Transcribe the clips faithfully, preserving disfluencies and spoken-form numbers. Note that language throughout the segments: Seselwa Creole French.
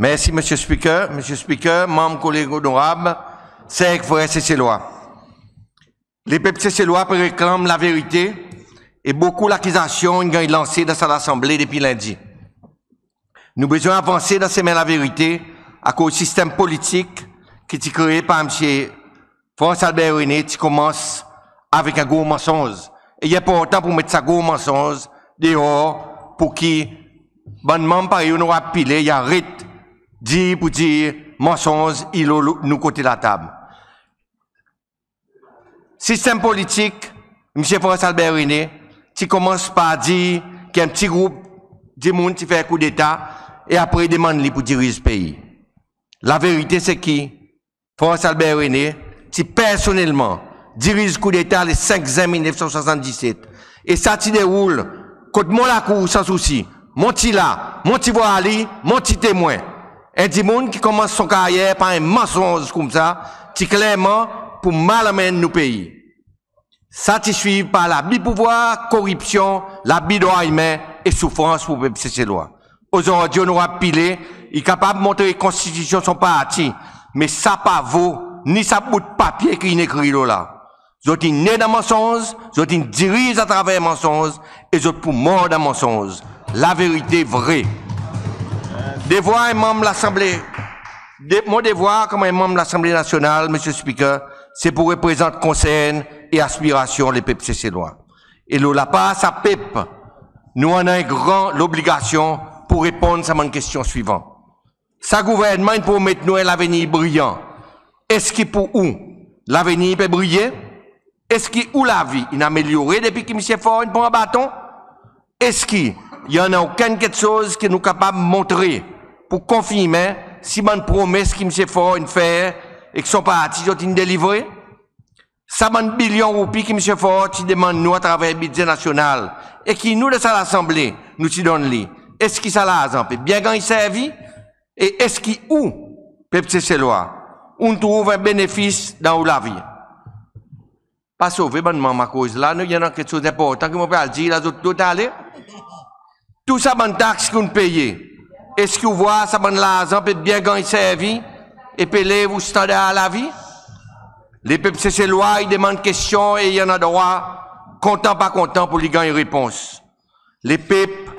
Mersi Mr Speaker. Mr Speaker, Manm, koleg Onorab, ser ek frer Seselwa. Lepep Seselwa pe reklanm laverite e bokou lakizasyon in ganny lanse dan sa Lasanble depi Lendi. Nou bezwen avanse dan semen laverite akoz sistenm politik ki ti kree par Msye France Albert Rene ti konmans avek en gro mansonz. E i enportan pou met sa gro mansonz deor pou ki bann Manm parey Onorab Pillay i aret dir pou dir mansonz i lo nou kote latab. Sistenm politik Msye France Albert Rene ti konmans par dir ki en pti group dimoun ti fer koudeta e apre demann li pou diriz pei. Laverite se ki France Albert Rene ti personnelman diriz koudeta le senk Zen mil nef san swasanndiset. E sa ti deroul kot mon lakour Sans Souci. Mon ti la, mon ti vwar li, mon ti temwen. En dimoun ki konmans son karyer par en mansonz koumsa ti klerman pou mal anmenn nou pei. Sa ti swiv par labi pouvwar, koripsyon, labi drwa imen e soufrans pou pep Seselwa. Ozordi Onorab Pillay i kapab montre Konstitisyon son parti, me sa pa vo ni sa bout papye ki in ekrir lo la. Zot in ne dan mansonz, zot in diriz atraver mansonz e zot pou mor dan mansonz. Laverite vre. Devwar en Manm Lasanble, de- mon devwar koman en Manm Lasanble Nasyonal Mr Speaker, se pou reprezant konsern e aspirasyon lepep Seselwa. E lo lapar sa pep, nou annan en gran lobligasyon pou reponn sa bann kestyon swivan. Sa Gouvernman in promet nou en lavenir briyan. Eski pou ou lavenir pe briye? Eski ou lavi in amelyore depi ki Msye Faure in pran baton? Eski i annan okenn keksoz ki nou kapab montre pou konfirmen si bann promes ki Msye Faure in fer ek son parti zot in delivre? Sa bann bilyon roupi ki Msye Faure ti demann nou atraver Bidze Nasyonal e ki nou dan sa Lasanble nou ti donn li, eski sa larzan pe byen ganny servi? E eski ou, pep Seselwa, ou'n trouv en benefis dan ou lavi? Pa sove bann Manm akoz la nou i annan keksoz enportan ki mon pe al dir la zot dwa ale. Tou sa bann taks ki ou'n peye, eski ou vwar sa bann larzan pe byen ganny servi e pe lev ou standar lavi? Lepep Seselwa i demann kestyon e i annan drwa, kontan pa kontan, pou li ganny repons. Lepep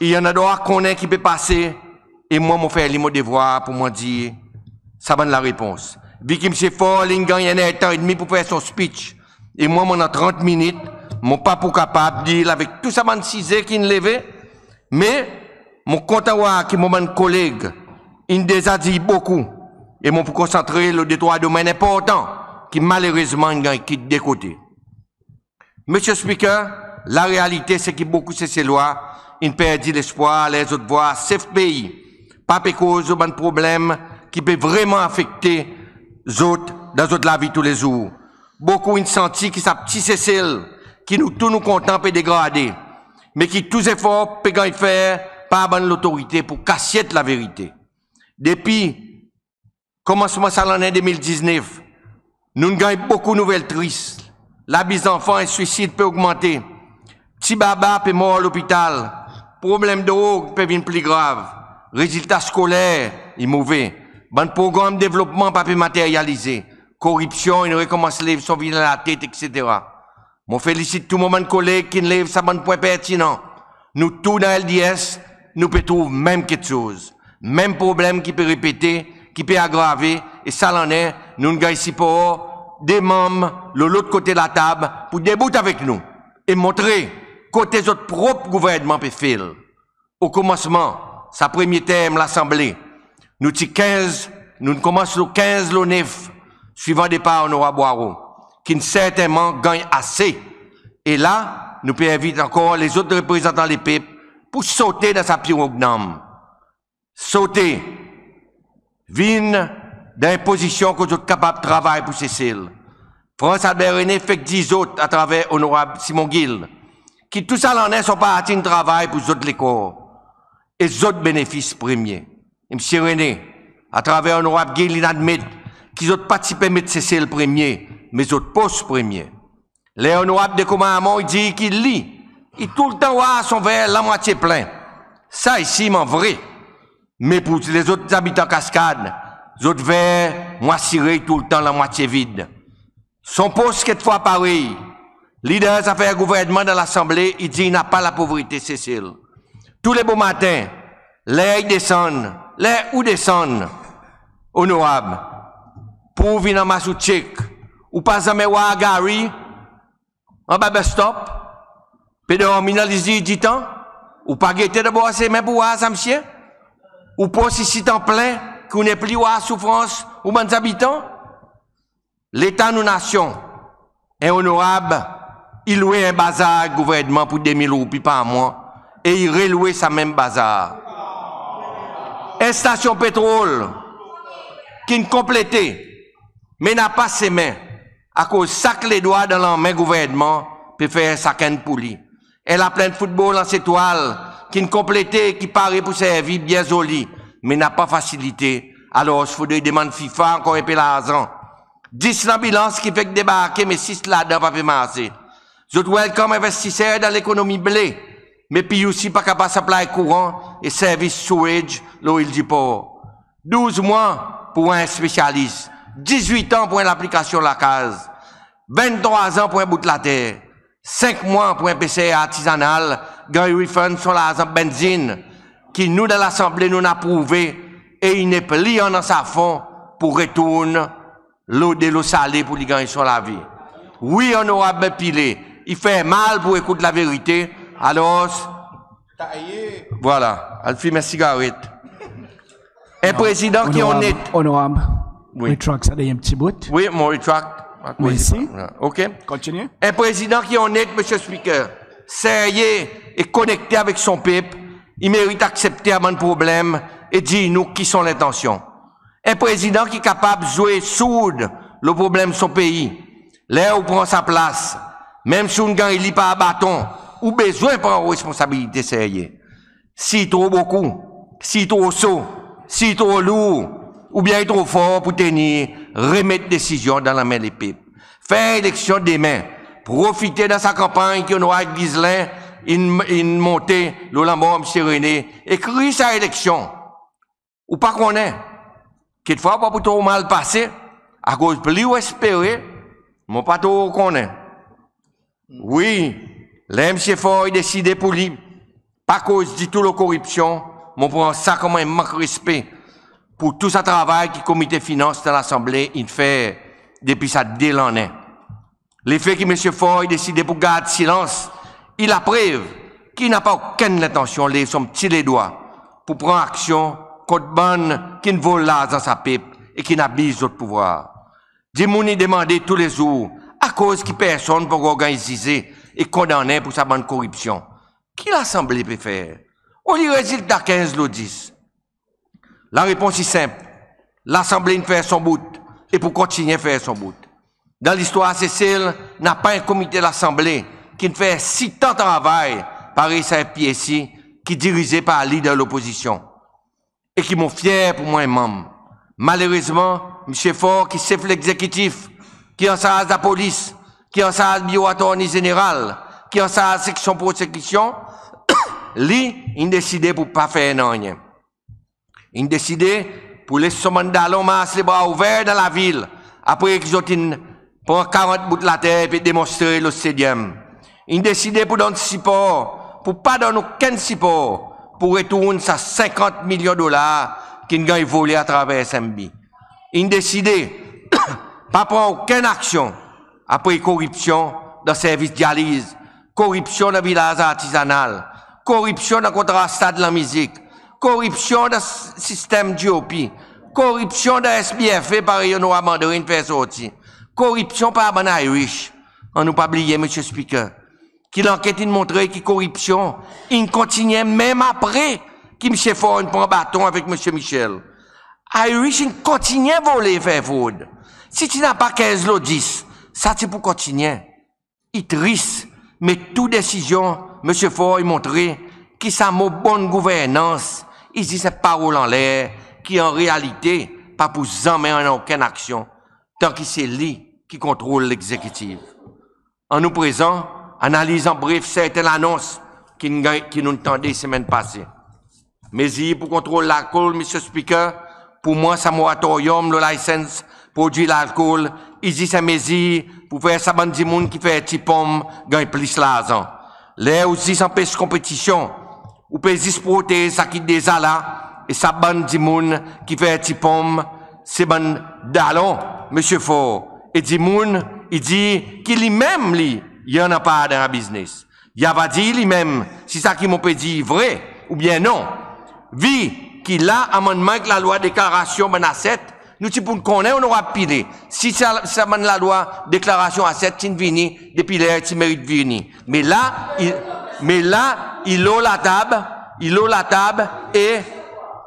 i annan drwa konnen ki pe pase e mwan mon fer li mon devwar pou mwan dir sa bann larepons. Vi ki Msye Faure li in ganny en ertan edmi pou fer son speech e mwan mon annan trant minit, mon pa pou kapab deal avek tou sa bann size ki'n leve. Me mon kontan vwar ki mon bann koleg in deza dir bokou e mon pou konsantre lo detrwa domenn enportan ki malerezman in ganny kit de kote. Mr Speaker, larealite se ki bokou Seselwa in perdi lespwar ler zot vwar sef pei pa pe koz lo bann problenm ki pe vreman afekte zot dan zot lavi toulezour. Bokou in santi ki sa pti Sesel ki nou tou nou kontan pe degrade, me ki tou zefor pe ganny fer par bann lotorite pou kasyet laverite. Depi konmansman sa lannen de mil diznef, nou'n ganny bokou nouvel tris. Labi zanfan e swisid pe ogmante. Pti baba pe mor lopital. Problenm drog pe vin pli grav. Rezilta skoler i move. Bann progranm devlopman pa pe materyalize. Koripsyon in rekonmans lev son vilen latet, eksetera. Mon felisit tou mon bann koleg ki'n lev sa bann pwen pertinan. Nou tou dan LDS nou pe trouv menm keksoz. Menm problenm ki pe repete, ki pe agrave e sa lannen nou'n ganny sipor de Manm lo lot kote latab pou debout avek nou e montre kote zot prop Gouvernman pe fail. O konmansman sa premye term Lasanble, nou ti kenz, nou'n konmans lo kenz lo nef, swivan depar Onorab Hoareau, ki'n sertennman ganny ase. E la nou pe envit ankor lezot reprezantan lepep pou sote dan sa pirog nanm. Sote, vin dan en pozisyon kot zot kapab travay pou Sesel. France Albert Rene fek dir zot atraver Onorab Simon Gill ki tou sa lannen son parti in travay pou zot lekor e zot benefis premye. Msye Rene, atraver Onorab Gill in admet ki zot pa ti pe met Sesel premye, me zot pos premye. Ler Onorab De Commarmond i dir ki li i toultan vwar son ver lanmwatye plen, sa i sirman vre. Me pour lezot zabitan Cascade, zot ver mon asire i toultan lanmwatye vid. Son pos kekfwa parey. Leader zafer gouvernman dan Lasanble i dir napa lapovrete Sesel. Tou le bomaten, ler i desann, ler ou desann, Onorab, pour ou vin anmas ou tyek, ou pa zanmen war Gary anba bus stop, pe dormi dan lizir ditan? Ou pa gete dabor semen pour war sa msye? Ou pos i sitan plen ki ou nepli war soufrans ou bann zabitan? Leta nou nasyon, en Onorab i lwe en bazar ek gouvernman pour de mil roupi par mwan e i relwe sa menm bazar. En stasyon petrol ki'n konplete, me napa semen, akoz sak ledwa dan lanmen gouvernman pe fer sakenn pour li. En laplenn foutbol Anse Etoile ki'n konplete, ki pare pour servi byen zoli, me napa fasilite. Alors fodre demann FIFA ankor en pe larzan. Dis lanbilans ki fek debarke, me sis ladan pa pe marse. Zot welcome envestiser dan lekonomi ble, me PUC pa kapab supply kouran e servis sewage lo Ile du Port. Douz mwan pour war en spesyalis, dizwit an pour en laplikasyon lakaz, venntrwa an pour en bout later, senk mwan pour en peser artizanal ganny refund son larzan benzin ki nou dan Lasanble nou'n aprouve, e i nepli annan sa fon pour retourn lo delo sale pour li ganny son lavi. Wi, Onorab Pillay, i fermal pour ekout laverite. Alors, vwala, al fimen sigaret. En prezidan ki onnet. Onorab, Onorab, wi, retract sa dernyen pti bout. Wi, mon retract. Mersi. Ok. Kontinyen. En prezidan ki onnet, Mr Speaker, serye e konekte avek son pep, i merit aksepte sa bann problenm e dir nou ki son lentansyon. En prezidan ki kapab zwe sourd lo problenm son pei. Ler ou pran sa plas, menm si ou'n ganny li par baton, ou bezwen pran ou responsabilite serye. Si i tro bokou, si i tro so, si i tro lour, oubyen i tro for pour tenir, remet desizyon dan lanmen lepep. Fer eleksyon demen. Profite dan sa kanpanny ki Onorab Ghislain in, in monte lo lanmor Msye René, e kriy sa eleksyon. Ou pa konnen. Kekfwa ou pa pou tro mal pase, akoz pli ou espere, mon pa tro konnen. Wi, ler Msye Faure i deside pour li pa koz ditou lo koripsyon, mon pran sa konman en mank respe pour tou sa travay ki Komite Finans dan Lasanble in fer depi sa de lannen. Lefe ki Msye Faure i deside pour gard silans, i laprev ki i napa okenn lentansyon lev son pti ledwa pour pran aksyon kont bann ki'n vol larzan sa pep e ki'n abiz zot pouvwar. Dimoun i demande toulezour, akoz ki personn pa ankor ganny zize e kondannen pour sa bann koripsyon? Ki Lasanble pe fer? Oli rezilta kenz lo dis? Larepons i senp, Lasanble in fer son bout e pou kontinyen fer son bout. Dan listwar Sesel, napa en Komite Lasanble ki'n fer sitan travay parey sa FPAC ki dirize par Leader Lopozisyon e ki mon fyer pour mwan en manm. Malerezman, Msye Faure ki Sef Legzekitif, ki ansarz Lapolis, ki ansarz Biro Attorney Zeneral, ki ansarz Seksyon Prosekisyon, li in deside pour pa fer nanryen. In deside pour les son bann dalon mars lebra ouver dan lavil, apre ki zot in pran karant bout later e pe demonstre lo stadium. In deside pour donn sipor, pour pa donn okenn sipor pour retourn sa senkant milyon dolar ki'n ganny vole atraver SMB. In deside pa pran okenn aksyon apre koripsyon dan servis dyaliz, koripsyon dan vilaz artizanal, koripsyon dan kontra stad lanmizik, koripsyon dan s-, sistenm GOP, koripsyon dan SBFA parey Onorab Andre in fer sorti, koripsyon par bann Irish. Annou pa bliye, Mr Speaker, ki lanket in montre ki koripsyon in kontinyen menm apre ki Msye Faure in pran baton avek Msye Michel. Irish in kontinyen vole, fer frod. Si ti napa kenz lo dis, sa ti pou kontinyen. I tris, me tou desizyon Msye Faure i montre ki sa mo bonn gouvernans i zis en parol anler ki an realite pa pou zanmen annan okenn aksyon, tan ki se li ki kontrol Legzekitif. Annou prezan analiz an bref serten lanons ki'n ganny, ki nou'n tande semenn pase. Mezir pour kontrol lalkol, Mr Speaker, pour mwan sa moratorium lo license prodwi lalkol i zis en mezir pour fer sa bann dimoun ki fer ti ponm ganny plis larzan. Ler ou zis anpes konpetisyon, ou pe zis protez sa ki deza la, e sa bann dimoun ki fer ti ponm, se bann dalon Msye Faure. E dimoun i dir ki li menm li i annan par dan sa biznes. I ava dir li menm si sa ki mon pe dir i vre oubyen non. Vi ki la amannman ek Lalwa Deklarasyon bann aset, nou ti pou konnen Onorab Pillay, si sa, sa bann Lalwa Deklarasyon aset ti'n vini depi ler i ti merit vini. Me la, i, me la, i lo latab, i lo latab, e,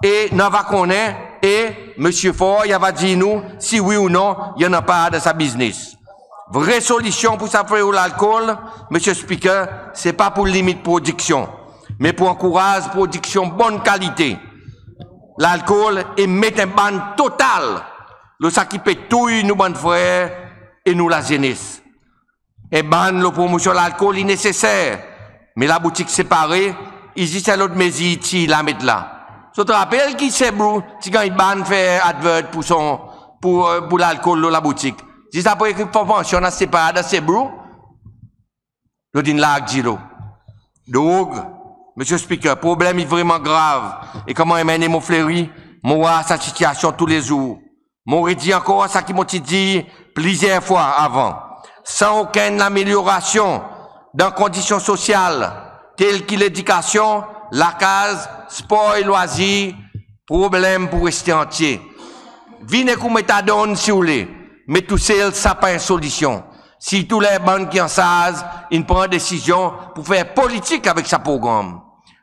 e nou ava konnen, e Msye Faure i ava dir nou si wi ou non i annan par dan sa biznes. Vre solisyon pour sa fleo lalkol, Mr Speaker, se pa pour limit prodiksyon, me pour ankouraz prodiksyon bonn kalite lalkol e met en ban total lo sa ki pe touy nou bann frer e nou lazenes. En ban lo promosyon lalkol i neseser, me laboutik separe i zis en lot mezir tir la met la. Zot rapel ki Sebrew ti ganny ban fer advert pour son, pour, pour lalkol lo laboutik. Zis apre ki Fon Pansyon in separ dan Sebrew, zot in larg dilo. Donk, Mr Speaker, problenm i vreman grav. E konman MNA Mont Fleuri, mon war sa sityasyon toulezour. Mon redir ankor sa ki mon ti dir plizyer fwa avan. San okenn lamelyorasyon dan kondisyon sosyal, tel ki ledikasyon, lakaz, spor e lwazir, problenm pou reste antye. Vin ek ou metadon si oule, me tousel sa pa en solisyon. Sirtou ler bann ki ansarz in pran desizyon pour fer politik avek sa progranm.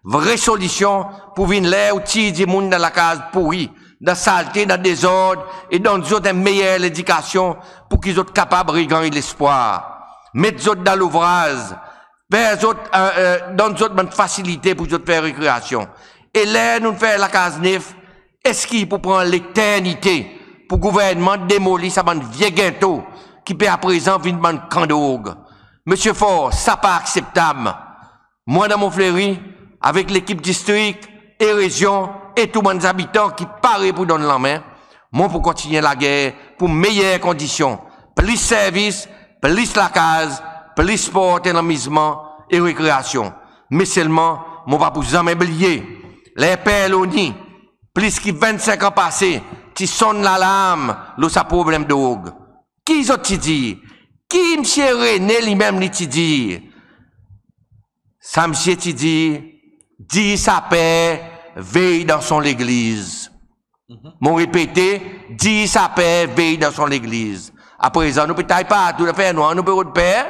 Vre solisyon pou vin ler ou tir dimoun dan lakaz pouri, dan salte, dan dezord, e donn zot en meyer ledikasyon pour ki zot kapab reganny lespwar. Met zot dan louvraz, fer zot, e, e, donn zot bann fasilite pour zot fer rekreasyon. E ler nou'n fer lakaz nef, eski i pou pran leternite pour gouvernman demoli sa bann vye geto ki pe aprezan vin bann kan drog? Msye Faure, sa pa akseptab. Mwan dan Mont Fleuri, avek lekip distrik e rezyon e tou bann zabitan ki pare pour donn lanmen, mon pou kontinyen lager pour meyer kondisyon, plis servis, plis lakaz, plis spor, lanmizman e rekreasyon. Me selman, mon pa pou zanmen bliye ler Per Loni, plis ki vennsenk an pase, ti sonn lalarm lo sa problenm drog. Ki zot ti dir? Ki Msye Rene li menm li ti dir? Sa msye ti dir, dir sa per vey dan son legliz. Mon repete, dir sa per vey dan son legliz. Aprezan nou pe tay partou dan fernwar, nou pe rod per.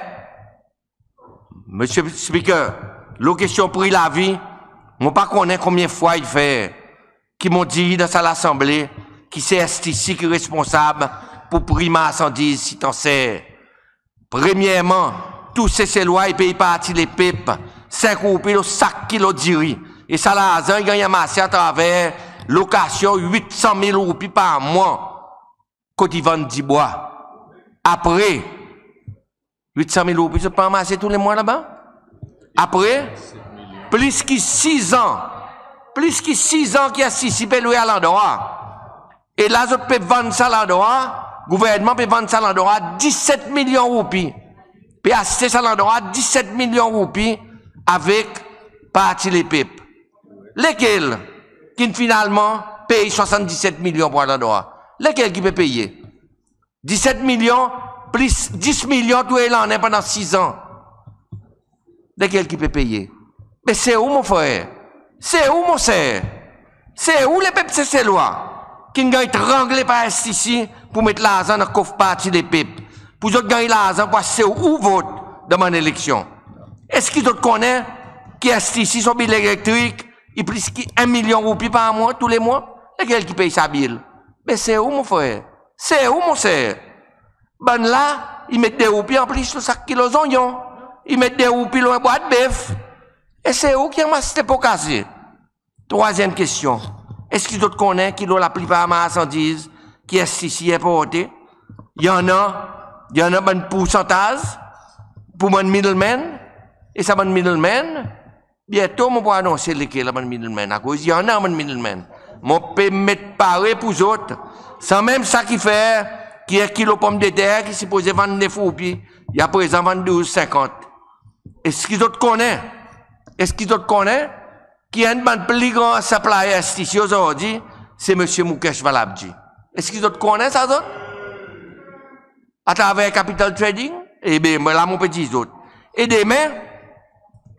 Mr Speaker, lo kestyon pri lavi, mon pa konnen konbyen fwa i fer ki mon dir dan sa Lasanble ki se STC ki responsab pour pri marsandiz sitan ser. Premyerman, tou Seselwa i pey Parti Lepep senk roupi lo sak kilo diri. E sa larzan i ganny anmase atraver lokasyon wit san mil roupi par mwan kot i vann dibwa. Apre, wit san mil roupi zot pa anmase tou le mwan laba? Apre plis ki sis an, plis ki sis an ki STC pe lwe sa landrwa. E la zot pe vann sa landrwa, gouvernman pe vann sa landrwa diset milyon roupi. Pe aste sa landrwa diset milyon roupi avek Parti Lepep. Lekel ki'n finalman pey swasanndiset milyon pour sa landrwa? Lekel ki pe peye? Diset milyon plis dis milyon tou le lannen pandan sis an. Lekel ki pe peye? Be se ou, mon frer. Se ou, mon ser. Se ou, lepep Seselwa, ki'n ganny trangle par STC pour met larzan dan kof Parti Lepep, pour zot ganny larzan pour aste ou vot dan bann eleksyon. Eski zot konnen ki STC son bil elektrik i plis ki en milyon roupi par mwan, tou le mwan? Lekel ki pey sa bil? Be se ou, mon frer. Se ou, mon ser. Bann la, i met de roupi anplis lo sak kilo zonyon. I met de roupi lo en bwat bef. E se ou ki anmas te po kase. Trwazyenm kestyon, eski zot konnen ki lo laplipar marsandiz ki STC i enporte, i annan, i annan bann poursantaz pour bann middlemen? E sa bann middlemen, Byento mon pou anonse lekel bann middlemen, akoz i annan bann middlemen. Mon pe met pare pour zot. Sanmenm sa ki fer ki en kilo ponmdeter ki sipoze vann nef roupi, i aprezan vann douz senkant. Eski zot konnen? Eski zot konnen ki enn bann pli gran supplier STC ozordi se Msye Mukesh Valabhji? Eski zot konnen sa zot? Atraver capital trading? Eben, mwan la mon pe dir zot. E demen,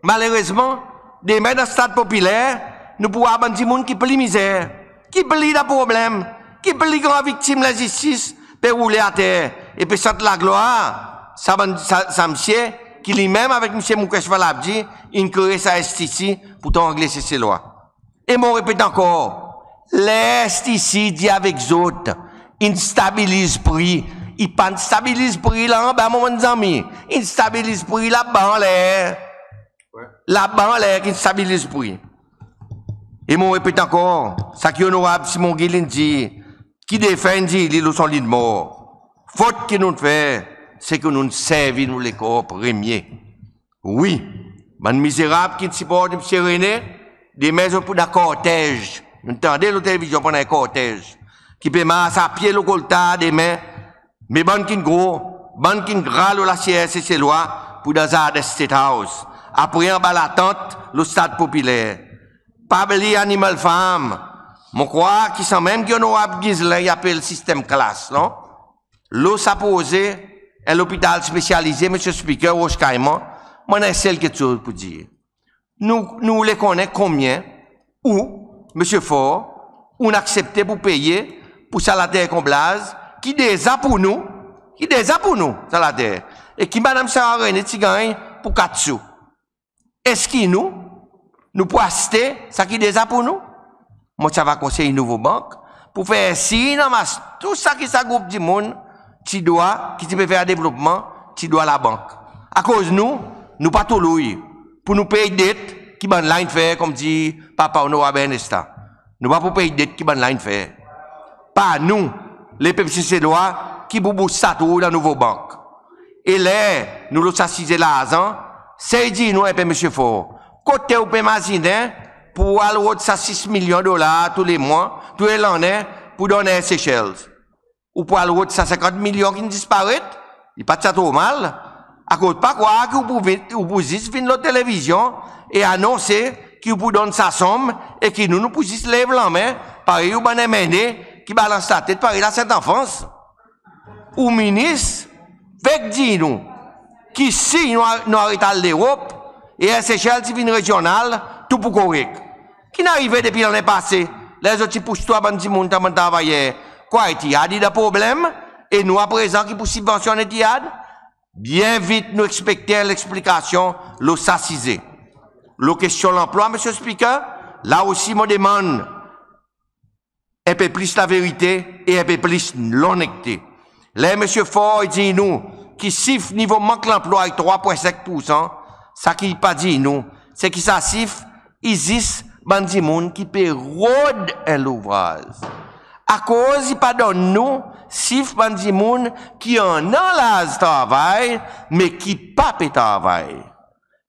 malerezman, demen dan Stad Popiler, nou pou war bann dimoun ki pli mizer, ki pli dan problenm, ki pli gran viktim lenzistis pe roule ater e pe sant laglwar sa bann, sa, sa msye ki li menm avek Msye Mukesh Valabhji in kree sa STC pour trangle Seselwa. E mon repet ankor, ler STC i dir avek zot in stabiliz pri, i pa'n stabiliz pri la anba, mon bann zanmi, in stabiliz pri laba anler. Laba anler ki'n stabiliz pri. E mon repet ankor sa ki Onorab Simon Gill in dir, ki defen in dir li lo son lit mor. Fot ki nou'n fer, se ki nou'n servi nou lekor premye. Wi, bann mizerab ki'n siport Msye Rene, demen zot pou dan kortez. Nou'n tande lo televizyon pou annan en kortez ki pe mars apye lo Goltar demen. Me bann ki'n gro, bann ki'n gra lo lasyer Seselwa pou dan zarden State House, apre anba latant lo Stad Popiler. Pa bliy Animal Farm. Mon krwar ki sanmenm ki Onorab Ghislain i apel sistenm klas, non? Lo sa proze en lopital spesyalize, Msye Spiker, Roche Caiman, mon annan en sel keksoz pour dir. Nou, nou oule konnen konbyen ou, Msye Faure, ou'n aksepte pour peye pour sa later konblaz ki deza pour nou, ki deza pour nou, sa later, e ki Madanm Sarah Rene ti ganny pour kat sou. Eski nou, nou pou aste sa ki deza pour nou? Mon ti ava konsey Nouvobanq pour fer sir in anmas tou sa ki sa group dimoun ti dwa, ki ti pe fer devlopman, ti dwa labank. Akoz nou, nou pa toulouy pour nou pey det ki bann la in fer, konmdir papa Onorab Ernesta. Nou pa pou pey det ki bann la in fer. Pa nou, lepep Seselwa, ki pou bous sa trou dan Nouvobanq. E ler nou lo sa size larzan, sey dir nou en pe, Msye Faure, kote ou pe mazinen pour al rod sa sis milyon dolar tou le mwan, tou le lannen, pour donn Air Seychelles? Ou pou al rod sa senkant milyon ki'n disparet? I pa ti sa tro mal. Akoz pa krwar ki ou pou vin, ou pou zis vin lo televizyon e anonse ki ou pou donn sa sonm e ki nou, nou pou zis lev lanmen parey ou bann MNA ki balans latet parey La Sainte Enfance. Ou minis fek dir nou ki si nou a, nou aret al Lerop e Air Seychelles ti vin rezyonnal, tou pou korek. Ki'n arive depi lannen pase, ler zot ti pous tou sa bann dimoun, sa bann travayer? Kwa, Etihad i dan problenm e nou aprezan ki pou sibvansyonn Etihad? Byen vit nou ekspekte en leksplikasyon lo sa size. Lo kestyon lanplwa, Msye Spiker, la osi mon demann en pe plis laverite e en pe plis lonnekte. Ler Msye Faure i dir nou ki sif nivo mank lanplwa i trwa pwen senk poursan, sa ki i pa dir nou se ki sa sif i zis bann dimoun ki pe rod en louvraz. Akoz i pa donn nou sif bann dimoun ki annan laz travay, me ki pa pe travay?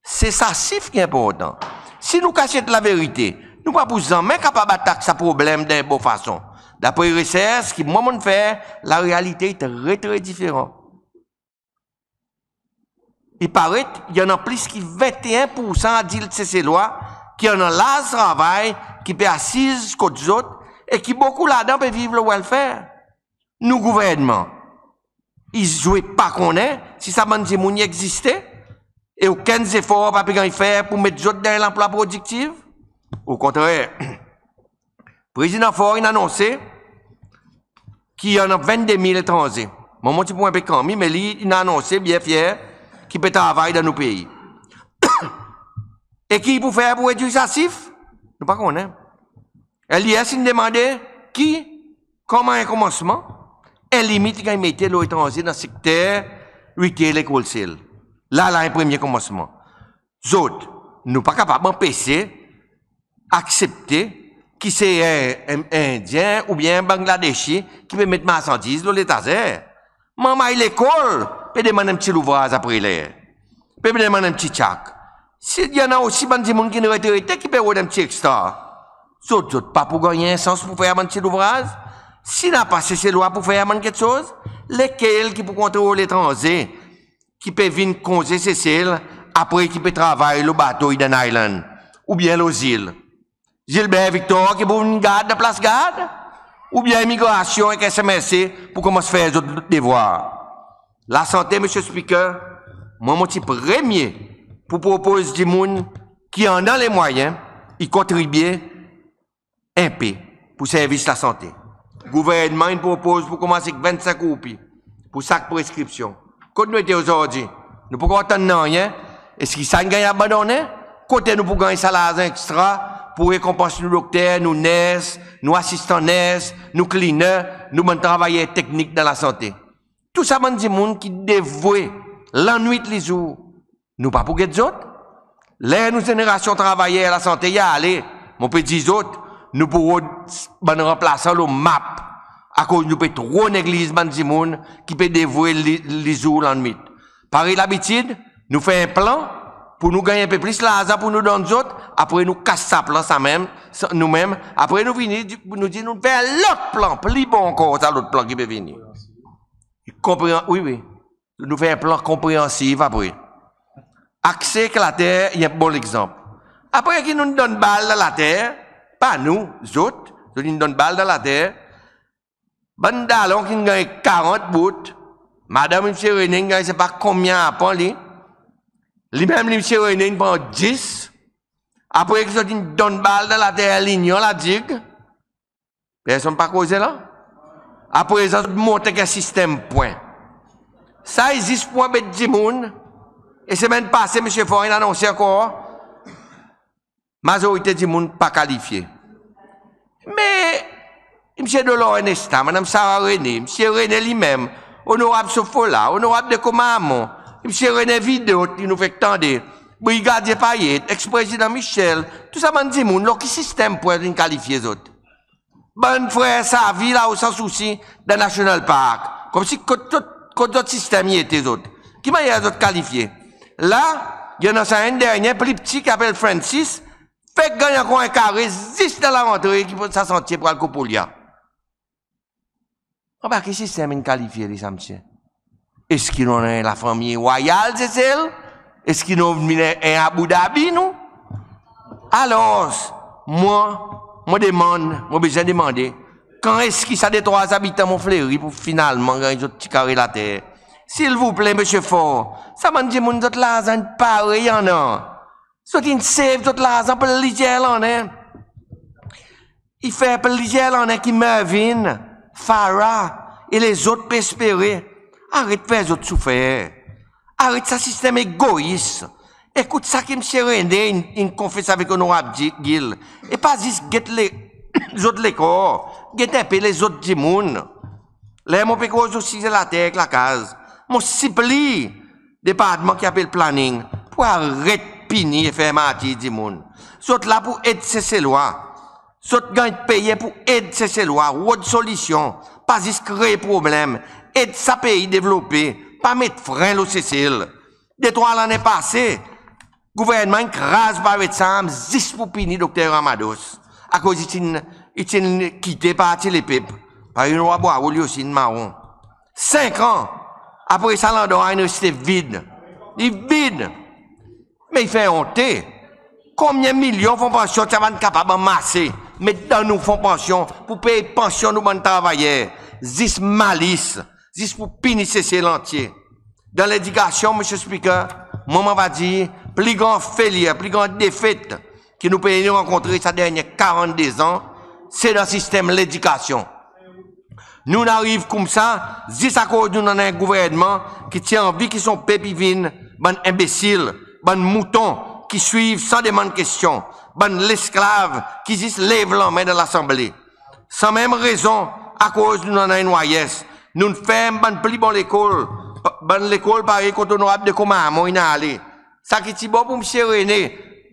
Se sa sif ki enportan. Si nou kasyet laverite, nou pa pou zanmen kapab atak sa problenm dan en bon fason. Dapre resers ki mwan mon'n fer, larealite i tre, tre diferan. I paret i annan plis ki venteen poursan adilt Seselwa ki annan laz travay, ki pe asiz kot zot e ki bokou ladan pe viv lo welfare. Nou gouvernman i zwe pa konnen si sa bann dimoun i egziste e okenn zefor pa pe ganny fer pour met zot dan en lanplwa prodiktiv. Okontrer, Prezidan Faure in anonse ki i annan vennde mil etranze. Mwan mon ti pou en pe kanmi, me li in anonse byen fyer ki pe travay dan nou pei. E ki i pou fer pour redwir sa sif? Nou pa konnen. LDS in demande ki, konman en konmansman, en limit i ganny mete lo etranze dan sekter retail e wholesale. La, la en premye konmansman. Zot, nou pa kapab anpese aksepte ki se en, en Endyen oubyen en Bangladeshi ki pe met marsandiz lo letazer. Manrmay lekol pe demann en pti louvraz apre ler, pe demann en pti tyak. Si i annan osi bann dimoun ki'n retrete ki pe rod en pti ekstra, zot, zot pa pou ganny en sans pou fer sa bann pti louvraz? Si napa Seselwa pou fer sa bann keksoz, lekel ki pou kontrol etranze ki pe vin konze Sesel, apre ki pe travay lo bato Eden Island oubyen lo zil? Gilbert Victor ki pou vin gard dan plas gard? Oubyen Imigrasyon ek SMSA pou komans fer zot devwar? Lasante, Mr Speaker, mwan mon ti premye pou propoz dimoun ki annan le mwayen i kontribye en pe pou servis lasante. Gouvernman in propoz pou komans ek vennsenk roupi pou sak preskripsyon. Kot nou ete ozordi? Nou pa ankor tann nanryen. Eski sa in ganny abandonnen? Kote nou pou ganny sa larzan ekstra pou rekonpans nou dokter, nou ners, nou asistan ners, nou cleaner, nou bann travayer teknik dan lasante? Tou sa bann dimoun ki devwe lannwit lizour, nou pa pou get zot? Ler nou zenerasyon travayer lasante i ale, mon pe dir zot, nou pou rod bann ranplasan lo map, akoz nou pe tro negliz bann dimoun ki pe devwe li, lizour lannwit. Parey labitid, nou fer en plan pou nou ganny en pe plis larzan pou nou donn zot, apre nou kas sa plan sa menm, sa, nou menm, apre nou vini, nou dir nou fer en lot plan, pli bon ankor sa lot plan ki pe vini. Konpran, wi, wi. Nou fer en plan konpreansiv apre. Akse ek later i en bon legzanp. Apre ki nou'n donn bal dan later, pa nou, zot, zot in donn bal dan later, bann dalon ki'n ganny karant bout, madanm Msye Rene in ganny sepa konbyen arpan li, li menm li Msye Rene in pran dis, apre ki zot in donn bal dan later Linyon La Digue, personn pa koze la? Aprezan zot monte ek en sistenm pwen. Sa i zis pou anbet dimoun. E semenn pase Msye Faure in anonse ankor, mazorite dimoun pa kalifye. Me Msye Dolor Ernesta, Madanm Sarah Rene, Msye Rene li menm, Onorab Sofola, Onorab De Commarmond, Msye René Vidot ki nou fek tande, Brigadye Payet, eks-Prezidan Michel, tou sa bann dimoun lo ki sistenm pwen zot in kalifye zot? Bann frer Savy la o Sans Souci dan National Park. Konmsi kot, kot, kot zot sistenm i ete zot? Ki mannyer zot kalifye? La, i annan sa enn dernyen pli pti ki apel Francis, fek ganny ankor en kare zis dan larantre ki pou sa santye pou al Copolia. Anba ki sistenm in kalifye li sa msye? Eski nou annan en lafanmir rwayal Sesel? Eski nou vin en Abu Dhabi nou? Alors, mwan, mon demann, mon bezwen demande, kan eski sa detrwa zabitan Mont Fleuri pou finalman ganny zot pti kare later? Silvouple Msye Faure, sa bann dimoun zot larzan in pare i annan. Zot in save zot larzan plizyer lannen. I fer plizyer lannen ki Mervyn, Farah e lezot pe espere. Aret fer zot soufer. Aret sa sistenm egois. Ekout sa ki Msye Rene in, in konfes avek Onorab Gill. E pa zis get le, zot lekor, get en pe lezot dimoun. Ler mon pe koz lo size later ek lakaz, mon sipliy departman ki apel Planning pou aret pini e fer martir dimoun. Zot la pou ed Seselwa. Zot ganny peye pou ed Seselwa rod solisyon, pa zis kree problenm. Ed sa pei devlope, pa met fren lo Sesel. Detrwa lannen pase, gouvernman in kraz Pirate Sam zis pou pini Dokter Ramadoss, akoz i ti'n, i ti'n kite Parti Lepep. Parey Onorab Hoareau li osi in maron. Senk an apre sa landrwa in reste vid. I vid. Me i fer onte. Konbyen milyon fon pansyon ti a bann kapab anmase, met dan nou fon pansyon pou pey pansyon nou bann travayer? Zis malis, zis pou pini Sesel antye. Dan ledikasyon, Mr Speaker, mwan mon ava dir pli gran failure, pli gran defet ki nou pei in rankontre sa dernyen karannde an, se dan sistenm ledikasyon. Nou'n ariv koumsa zis akoz nou'n annan en gouvernman ki ti anvi ki son pep i vin bann enbesil, bann mouton ki swiv san demann kestyon, bann lesklav ki zis lev lanmen dan Lasanble. Sanmenm rezon akoz nou'n annan NYS, nou'n ferm bann pli bon lekol, bann lekol parey kot Onorab De Commarmond in ale. Sa ki ti bon pou Msye Rene,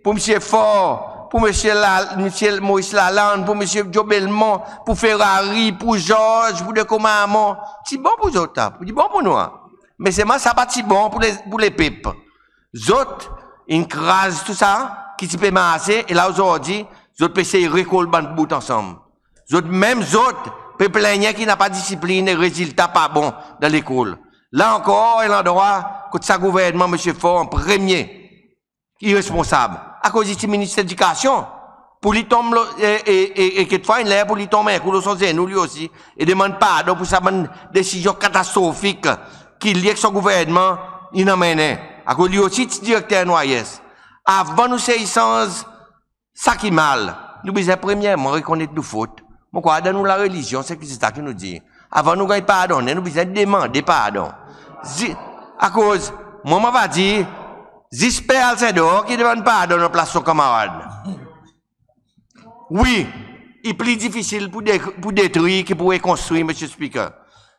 pou Msye Faure, pou Msye La, Msye Maurice Lalande, pou Msye Joe Belmont, pou Ferrari, pou Georges, pou De Commarmond, ti bon pou zot la, ti bon pou nou la. Me selman sa pa ti bon pou le, pou lepep. Zot, In kraz tou sa ki ti pe marse, e la ozordi zot pe sey rekol bann bout ansanm. Zot menm zot pe plennyen ki napa disiplin e rezilta pa bon dan lekol. La ankor en landrwa kot sa gouvernman Msye Faure an premye i responsab, akoz i ti Minis Ledikasyon. Pour li tonm lo, e, e, e, e kekfwa in ler pour li tonm en kou lo son zenou li osi e demann pardon pour sa bann desizyon katastrofik ki li ek son gouvernman in anmennen. Akoz li osi ti direkter N Y S. Avan nou sey sanz sa ki mal, nou bezwen premyerman rekonnet nou fot. Mon krwar dan nou larelizyon se ki sa ki nou dir. Avan nou ganny pardonnen, nou bezwen demande pardon. Zi-, akoz, mwan mon ava dir, zis Per Alcindor ki demann pardon an plas son kanmarad. Wi, i pli difisil pour de-, pour detrir ki pour rekonstrir, Msye Speaker.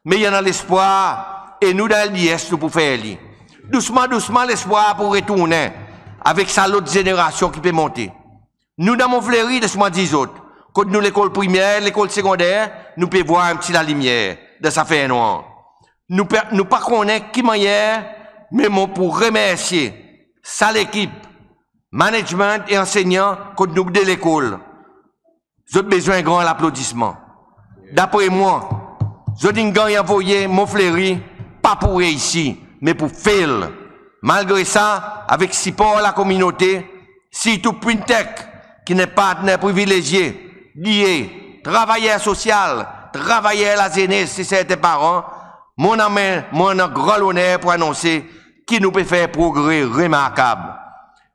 Me i annan lespwar, e nou dan L D S nou pou fer li. Dousman, dousman, lespwar pou retournen avek sa lot zenerasyon ki pe monte. Nou dan Mont Fleuri, les mwan dir zot, kot nou lekol primer, lekol segonder, nou pe vwar en pti lalimyer dan sa fernwar. Nou pe, nou pa konnen ki mannyer, me mon pou remersye sa lekip, management e ansenyan kot nou de lekol. Zot bezwen en gran laplodisman. Dapre mwan, zot in ganny anvoye Mont Fleuri pa pour reisi, me pour fail. Malgre sa, avek sipor lakominote, sirtou Pwintech, ki'n en partner privilezye, D A, travayer sosyal, travayer lazenes e serten paran, mon annan, mon annan gran loner pour anonse ki nou pe fer progre remarkab.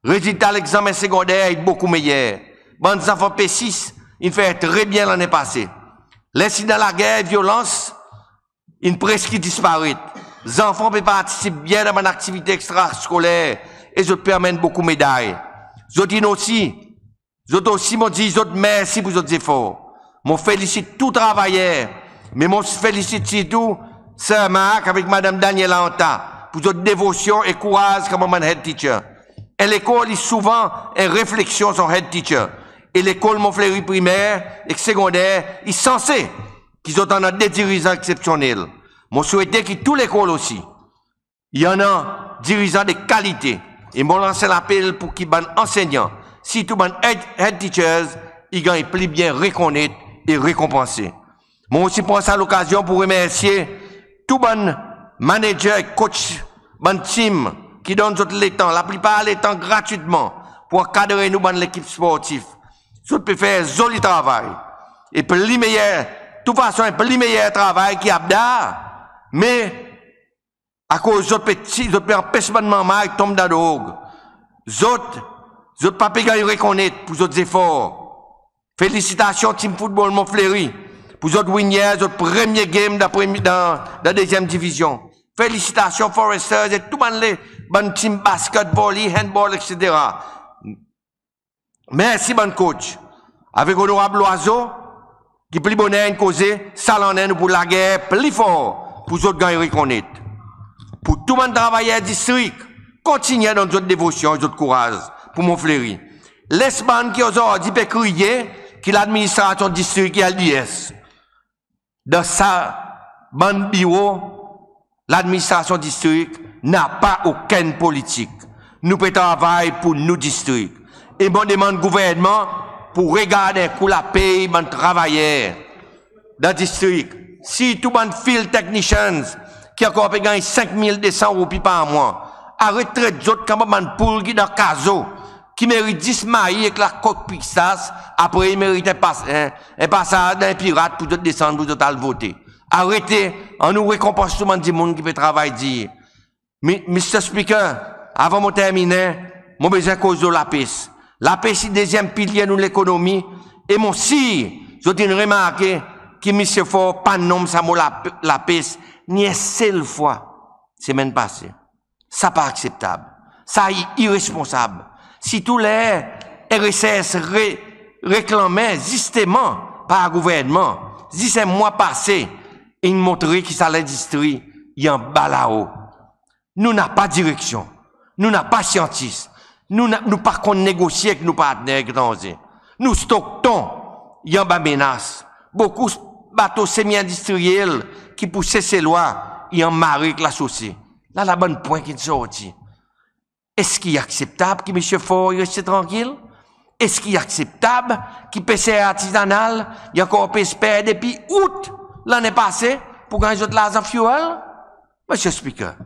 Rezilta legzanmen segonder i bokou meyer. Bann zanfan P sis in fer tre byen lannen pase. Lensidan lager e vyolans in preski disparet. Zanfan pe partisip byen dan bann aktivite ekstraskoler e zot pe anmenn bokou meday. Zot in osi, zot osi mon dir zot mersi pour zot zefor. Mon felisit tou travayer, me mon felisit sirtou Sir Mark avek Madanm Daniela Anta pour zot devosyon e kouraz konman bann head teacher. En lekol i souvan en refleksyon son head teacher. E lekol Mont Fleuri primer ek segonder i sanse ki zot annan de dirizan eksepsyonnel. Mon swete ki tou lekol osi i annan dirizan de kalite. E mon lans en lapel pour ki bann ansenyan, sirtou bann head, head teachers, i ganny pli byen rekonnet e rekonpanse. Mon osi pran sa lokazyon pour remersye tou bann manager e coach bann tim ki donn zot letan, laplipar letan gratwitman, pour ankadre nou bann lekip sportif. Zot pe fer zoli travay. E pli meyer, tou fason, en pli meyer travay ki APDAR, me akoz zot pe ti, zot pe anpes bann manrmay tonm dan drog. Zot, zot pa pe ganny rekonnet pour zot zefor. Felisitasyon tim foutbol Mont Fleuri pour zot win yer zot premye game dan premye, dan, dan dezyenm divizyon. Felisitasyon Foresters e tou bann le, bann tim basket, volley, handball, etsetera. Mersi bann coach. Avek Onorab Loizeau, ki pli boner in koze, sa lannen nou pou lager pli for pour zot ganny rekonnet. Pour tou bann travayer distrik, kontinyen donn zot devosyon e zot kouraz pour Mont Fleuri. Les bann ki ozordi pe kriye ki ladministrasyon distrik i L D S. Dan sa bann biro, ladministrasyon distrik napa okenn politik. Nou pe travay pour nou distrik. E mon demann gouvernman pour regard en kou lapey bann travayer dan distrik, sirtou bann field technicians ki ankor pe ganny senk mil de san roupi par mwan. Aret tret zot konman bann poul ki dan kazo, ki merit zis mayi ek lakok pistas, apre i merit en pas, en, en pasaz dan en pirat pour zot desann pour zot al vote. Arete, annou rekonpans tou bann dimoun ki pe travay dir. Mi-, Mr Speaker, avan mon terminen, mon bezwen koz lo lapes. Lapes i dezyenm pilye nou lekonomi e mon sir zot in remarke ki Msye Faure pa nonm sa mo lap-, lapes ni en sel fwa semenn pase. Sa pa akseptab. Sa i iresponsab. Sirtou ler en resers re-, reklanmen zisteman par gouvernman, zis en mwan pase, in montre ki sa lendistri i anba lao. Nou napa direksyon. Nou napa syantis. Nou na-, nou pa konn negosye ek nou partner etranze. Nou stok ton i anba menas. Bokou bato semi-endistriyel ki pour Seselwa i anmare ek lasose. La, la bann pwen ki'n sorti. Eski i akseptab ki Msye Faure i reste trankil? Eski i akseptab ki peser artizanal i ankor pe esper depi Out lannen pase pour ganny zot larzan fuel? Msye Speaker,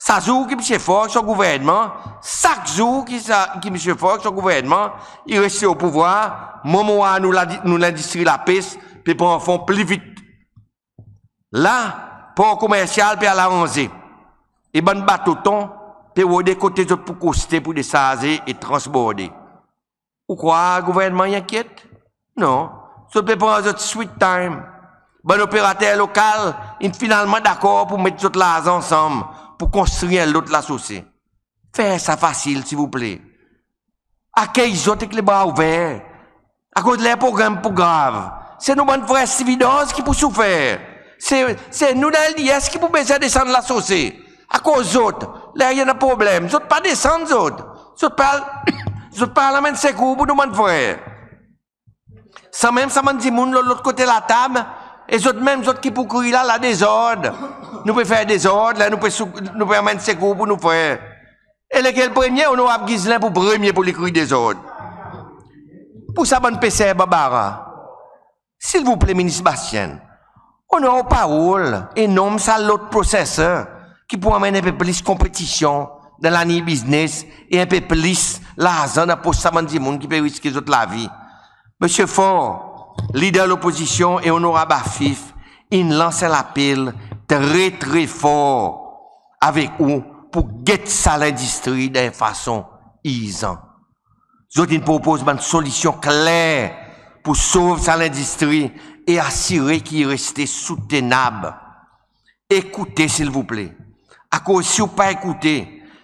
sa zour ki Msye Faure ek son Gouvernman, sak zour ki sa, ki Msye Faure ek son Gouvernman i reste o pouvwar, mwan mon war nou la, nou lendistri lapes pe pran fon pli vit. La, por komersyal pe al aranze e bann bato ton pe rode kote zot pou koste pour desarze e transborde. Ou krwar Gouvernman i enkyet? Non. Zot pe pran zot sweet time. Bann operater lokal in finalman dakor pour met zot larzan ansanm pour konstri en lot lasose. Fer sa fasil, silvouple. Akey zot ek lebra ouver. Akoz ler problenm pou grav, se nou bann frer stevedores ki pou soufer. Se, se nou dan LDS ki pou bezwen desann lasose. Akoz zot, ler i annan problenm, zot pa desann zot. Zot pa al, zot pa al anmenn sekour pour nou bann frer. Sanmenm sa bann dimoun lo lot kote latab, e zot menm zot ki pou kriy la, la dezord. Nou pe fer dezord, ler nou pe sou, nou pe anmenn sekour pour nou frer. E lekel premye? Onorab Ghislain pou premye pour li kriy dezord. Pour sa bann peser Banbara. Silvouple Minis Bastienne, onor ou parol e nonm sa lot processor ki pou anmenn en pe plis konpetisyon dan laliny biznes e en pe plis larzan dan pos sa bann dimoun ki pe riske zot lavi. Msye Faure, Leader Lopozisyon e Onorab Afif in lans en lapel tre, tre for avek ou pour get sa lendistri dan en fason irzan. Zot in propoz bann solisyon kler pour sov sa lendistri e asire ki i reste soutenab. Ekoute silvouple. Akoz si ou pa ekoute,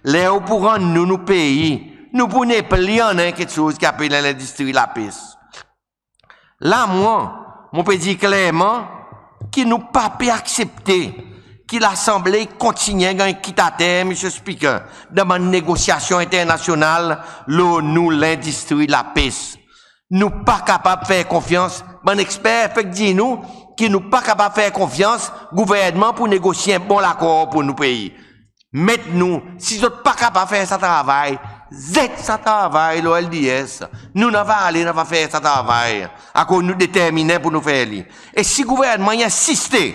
ler ou pou rann nou nou pei, nou pou nepli annan keksoz ki apel en lendistri lapes. La mwan, mon pe dir klerman ki nou pa pe aksepte ki Lasanble i kontinyen ganny kit ater, Msye Speaker, dan bann negosyasyon enternasyonal lo nou lendistri lapes. Nou pa kapab fer konfyans. Bann eksper fek dir nou ki nou pa kapab fer konfyans Gouvernman pour negosye en bon lakor pour nou pei. Met nou, si zot pa kapab fer sa travay, zet sa travay lo LDS. Nou, nou ava ale, nou ava fer sa travay. Akoz nou determinen pour nou fer li. E si Gouvernman i ensiste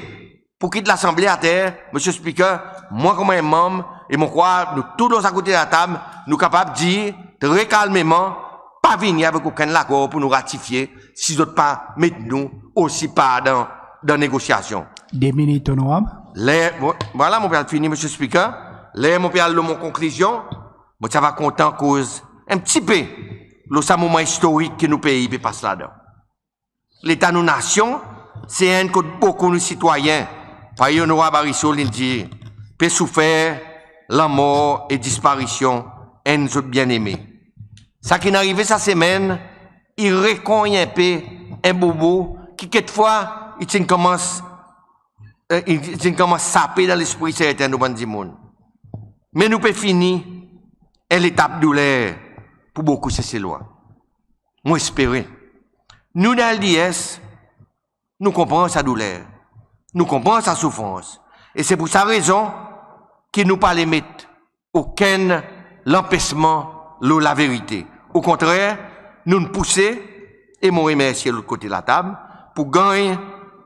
pour kit Lasanble ater, Msye Speaker, mwan konman en manm, e mon krwar nou tou lo sa kote latab, nou kapab dir tre kalmeman, pa vini avek okenn lakor pour nou ratifye si zot pa met nou osi par dan, dan negosyasyon. De minit, Onorab. Ler, bon, vwala, mon pe al fini, Msye Speaker. Ler mon pe al lo mon konklizyon, mon ti ava kontan koz en pti pe lo sa moman istorik ki nou pei pe pas ladan. Leta nou nasyon, se enn kot bokou nou sitwayen, parey Onorab Arissol in dir, pe soufer lanmor e disparisyon enn zot byenneme. Sa ki'n arive sa semenn, i rekonny en pe en bobo ki kekfwa i ti'n konmans, e, i, i ti'n konmans sape dan lespri serten nou bann dimoun. Me nou pe fini en letap douler pour bokou Seselwa. Mon espere. Nou dan LDS, nou konpran sa douler. Nou konpran sa soufrans. E se pour sa rezon ki nou pa le met okenn lanpesman lo laverite. Okontrer, nou'n pouse, e mon remersye lot kote latab, pour ganny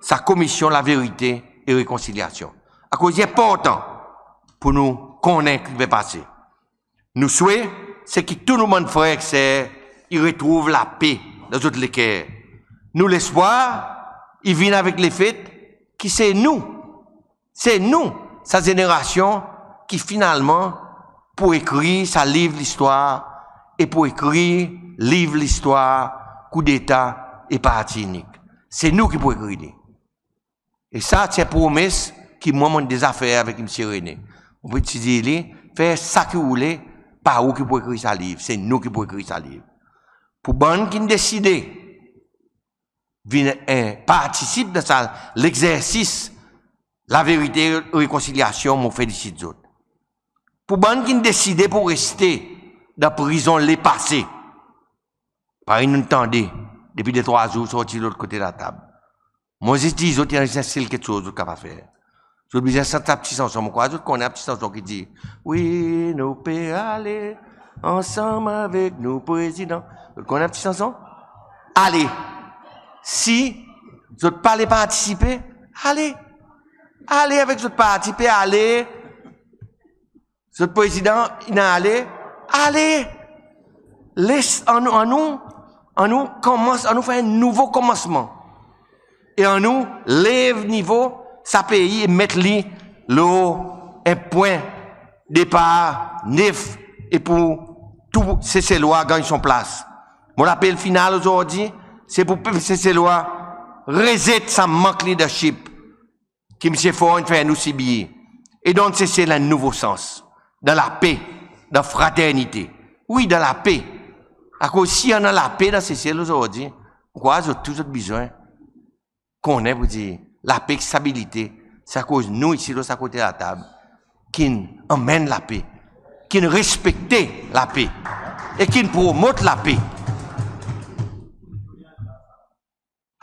sa Komisyon Laverite e Rekonsilyasyon. Akoz i enportan pour nou konnen ki pe pase. Nou swe, se ki tou nou bann frer ek ser i retrouv lape dan zot leker. Nou lespwar i vin avek lefet ki se nou, se nou, sa zenerasyon ki finalman pou ekrir sa liv listwar e pou ekrir liv listwar koudeta e parti inik. Se nou ki pou ekrir li. E sa ti en promes ki mwan mon'n deza fer avek Msye René. Mon pe ti dir li, fer sa ki ou le, pa ou ki pou ekrir sa liv, se nou ki pou ekrir sa liv. Pour bann ki'n deside vin, e, partisip dan sa legzersis laverite e rekonsilyasyon, mon felisit zot. Pour bann ki'n deside pour reste dan prizon lepase, parey nou'n tande depi de trwa zour sorti lot kote latab, mon zis dir zot, i annan zis en sel keksoz zot kapab fer. Zot bezwen sant sa pti sanson. Mon krwar zot konnen sa pti sanson ki dir, wi, nou pe ale ansanm avek nou Prezidan. Zot konnen sa pti sanson? Ale. Si zot pa le partisipe, ale. Ale avek zot parti, pe ale. Zot Prezidan in ale, ale. Les, annou, annou, annou konmans, annou fer en nouvo konmansman. E annou lev nivo sa pei e met li lo en pwen depar nef e pour tou Seselwa ganny son plas. Mon lapel final ozordi, se pour pep Seselwa rezet sa mank leadership ki Msye Faure in fer nou sibir e donn Sesel en nouvo sans dan lape, dan fraternite. Wi, dan lape. Akoz si i annan lape dan Sesel ozordi, mon krwar zot tou zot bezwen konnen pour dir lape ek stabilite, se akoz nou isi lo sa kote latab ki'n anmenn lape, ki'n respekte lape e ki'n promot lape.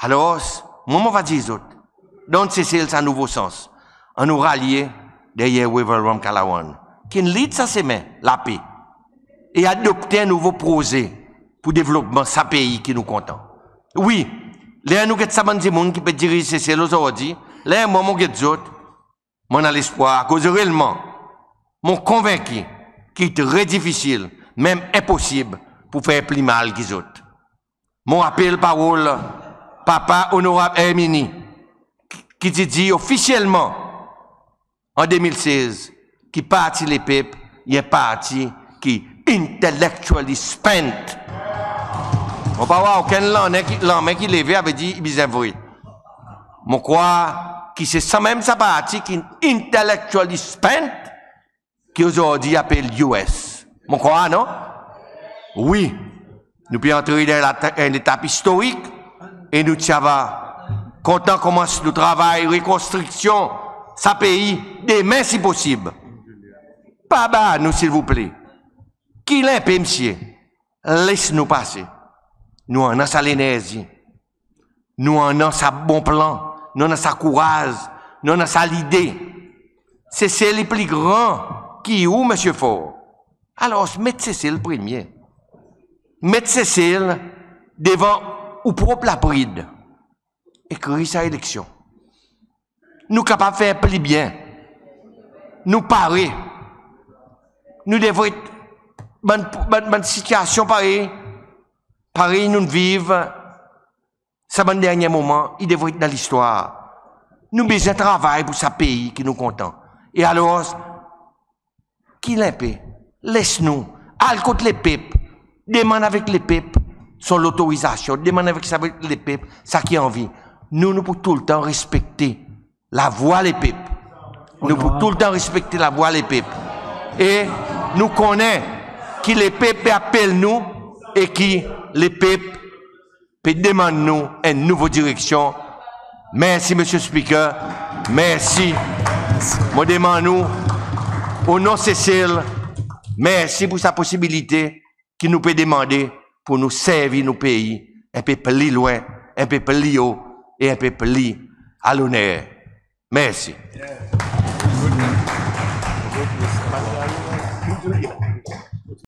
Alors, mwan mon ava dir zot, donn Sesel sa nouvo sans. Annou ralye deryer Wavel Ramkalawan, ki'n lead sa semen lape e adopte en nouvo proze pour devlopman sa pei ki nou kontan. Wi, ler nou get sa bann dimoun ki pe diriz Sesel ozordi, ler mwan mon get zot, mon annan lespwar, akoz reelman, mon konvenki ki i tre difisil, menm enposib, pour fer pli mal ki zot. Mon rapel parol Papa Onorab Herminie, ki ti dir ofisyelman an de mil sez ki Parti Lepep i en parti ki intellectually spent. Mon pa war okenn lanmen ki, lanmen ki leve, savedir i bezwen vre. Mon krwar ki se sanmenm sa parti ki intellectually spent ki ozordi i apel US. Mon krwar, non? Wi, nou pe antre dan en lata-, en letap istorik e nou ti ava kontan konmans nou travay rekonstriksyon sa pei demen si posib. Pa bat nou, silvouple. Kil en pe, msye. Les nou pase. Nou annan sa lenerzi. Nou annan sa bon plan. Nou annan sa kouraz. Nou annan sa lide. Sesel i pli gran ki ou, Msye Faure. Alors, met Sesel premye. Met Sesel devan ou prop laprid. E kriy sa eleksyon. Nou kapab fer pli byen. Nou pare. Nou devret, bann, bann, bann sitiasyon parey, parey nou'n viv sa bann dernyen moman, i devret dan listwar. Nou bezwen travay pour sa pei ki nou kontan. E alors, kil en pe, les nou al kot lepep, demann avek lepep son lotorizasyon, demann avek sa, lepep sa ki anvi. Nou, nou pou toultan respekte lavwa lepep. Nou pou toultan respekte lavwa lepep. E nou konnen ki lepep pe apel nou e ki lepep pe demann nou en nouvo direksyon. Mersi, Msye Speaker. Mersi. Mon demann ou, o non Sesel, mersi pour sa posibilite ki nou pe demande pour nou servi nou pei en pe pli lwen, en pe pli o e en pe pli a loner. Mersi.